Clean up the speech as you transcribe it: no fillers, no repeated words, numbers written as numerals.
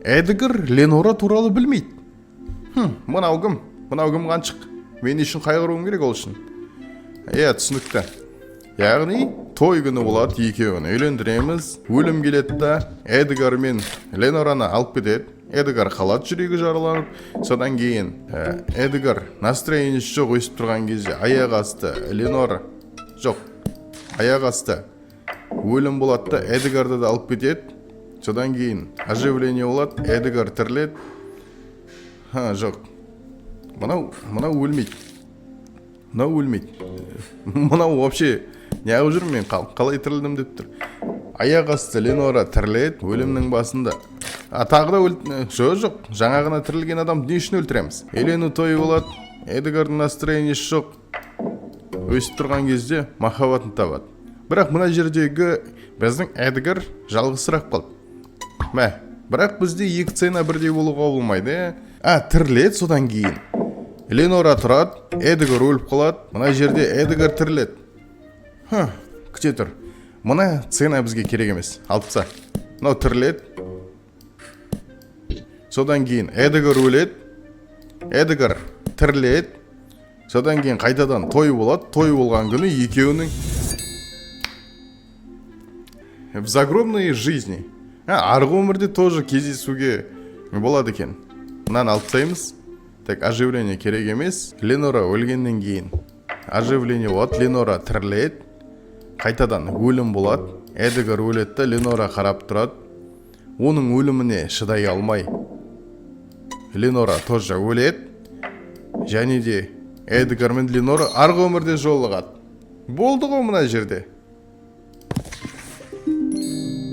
Эдгар Ленора туралы білмейді. Мынау кім? Мынау кім, қаншық? Мен не үшін қайғыруым керек ол үшін? Иә, түсінікті. Яғни той күні болады, екеуін үйлендіреміз. Өлім келеді да, Эдгар мен Ленораны алып кетеді. Эдгар қалады жүрегі жараланып. Содан кейін Эдгар настроениесі жоқ, өсіп тұрған кезде аяқ асты Ленора, жоқ, аяқ асты өлім болады да, Эдгарды да алып кетеді. Содан кейін оживление болады, Эдгар тіріледі. Ха, жоқ, мынау өлмейді, мынау өлмейді. Мынау вообще неғып жүрмін мен, қалай тірілдім деп тұр. Аяқ асты Ленора тіріледі өлімнің басында. А тағы да өл, жоқ, жоқ, жаңа ғана тірілген адамды не үшін өлтіреміз? Үйлену тойы болады. Эдгардың настроениесі жоқ, өсіп тұрған кезде махаббатын табады. Бірақ мына жердегі біздің Эдгар жалғызсырап қалды, мә. Бірақ бізде екі сцена бірдей болуға болмайды, иә. А, тіріледі. Содан кейін Ленора тұрады, Эдгар өліп қалады. Мына жерде Эдгар тіріледі. Ха, күте тұр, мына сцена бізге керек емес, алып таста. Мынау тіріледі, содан кейін Эдгар өледі, Эдгар тіріледі. Содан кейін қайтадан той болады. Той болған күні екеуінің в загробной жизни, а, арғы өмірде тоже кездесуге болады екен. Мынаны алып тастаймыз. Так, оживление керек емес. Ленора өлгеннен кейін оживление болады, Ленора тіріледі. Қайтадан өлім болады, Эдгар өледі да, Ленора қарап тұрады. Оның өліміне шыдай алмай, Ленора тоже өледі. Және де Эдгар мен Ленора арғы өмірде жолығады. Болды ғой мына жерде.